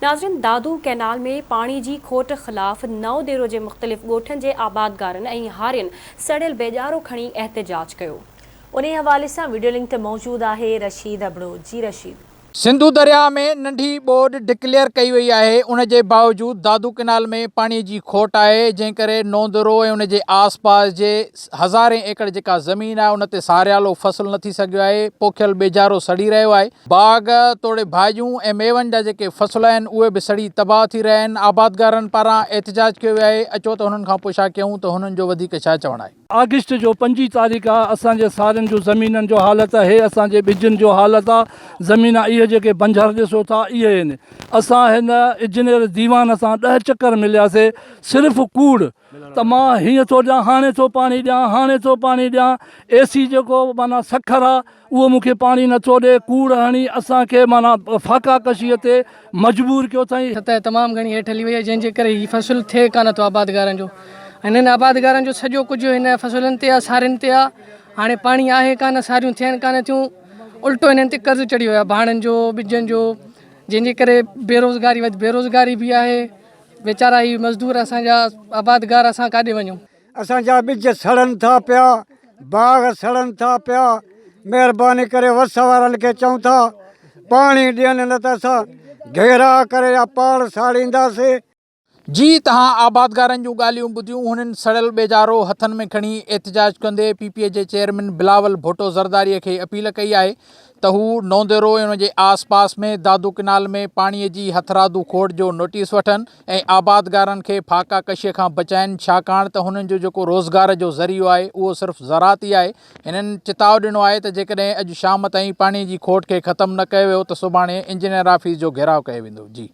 ناظرين دادو ڪئنال ۾ پاڻي جي کوٽ خلاف نئون ديرو جي مختلف ڳوٺن جي آبادگارن ۽ هارين سڙيل ٻيجارو کڻي احتجاج ڪيو. انهي حوالي سان وڊيو لنڪ تي موجود آهي رشيد ابڙو جي رشيد. سنڌو درياء ۾ ننڍي ٻوڏ ڊڪليئر ڪئي وئي آهي ان جي باوجود دادو ڪئنال ۾ پاڻي جي کوٽ آهي جنهن ڪري نوندرو ۽ ان جي آس پاس جي هزارين ايڪڙ جيڪا زمين آهي ان تي ساريالو فصل نه ٿي سگهيو آهي پوکيل ٻيجارو سڙي رهيو آهي باغ توڙي ڀاڄيون ۽ ميون جا جيڪي فصل آهن اهي به سڙي تباهه ٿي رهيا آهن، آبادگارن پاران احتجاج ڪيو ويو آهي، اچو ته هنن کان پڇا ڪيون ته هنن جو وڌيڪ ڇا چوڻ آهي. آگسٽ جو پنجين تاريخ آ اسان جي سارين جون زمينن جو حالت هي اسان جي ٻجن جو حالت آ زمينا اهي جيڪي بنجر ڏسو ٿا اهي هن اسان هن اجنير ديوان سان ڏهه چڪر ملياسي صرف ڪوڙ ته مان هيئن ٿو ڏيان هاڻي ٿو پاڻي ڏيان هاڻي ٿو پاڻي ڏيان اي سي جيڪو معنيٰ سکر آ اهو مون کي پاڻي نٿو ڏي، ڪوڙ هڻي اسان کي معنيٰ فاقا ڪشيء تي مجبور ڪيو اٿائين. سطح تمام گهڻي هيٺ هلي وئي آهي جنهن جي ڪري هي فصل ٿئي ڪانه ٿو آبادگارن جو هنن آبادگارن جو سڄو ڪجهه هن فصلن تي آهي سارين تي آهي هاڻي پاڻي آهي ڪانه ساريون ٿين ڪانه ٿيون الٽو هنن تي قرض چڙهي ويو آهي ڀاڻن جو ٻجن جو جنهن جي ڪري بيروزگاري وڌ بيروزگاري به آهي ويچارا هي مزدور اسان جا آبادگار اسان ڪاڏي وڃون. اسان جا ٻج سڙن ٿا پيا، باغ سڙن ٿا پيا، مهرباني ڪري وس وارن کي چئون ٿا پاڻي ڏين نه ته اسان گهيراء ڪري يا پاڻ ساڙينداسين. جي تهان آبادگارن جون ڳالهيون ٻڌيون هنن سڙيل ٻيجارو هٿن ۾ کڻي احتجاج ڪندي پي پي جي چيئرمين بلاول ڀٽو زرداري کي اپيل ڪئي آهي ته هو نونديرو ۽ ان جي آس پاس ۾ دادو ڪئنال ۾ پاڻي جي هٿرادو کوٽ جو نوٽيس وٺن ۽ آبادگارن کي فاقا ڪشي کان بچائين ڇاڪاڻ ته هنن جو جيڪو روزگار جو ذريعو آهي اهو صرف زراعت ئي آهي هنن چتاء ڏنو آهي ته جيڪڏهن اڄ شام تائين پاڻي جي کوٽ کي ختم نه ڪيو ويو ته سڀاڻي انجنيئر آفيس جو گهيراء ڪيو ويندو جي.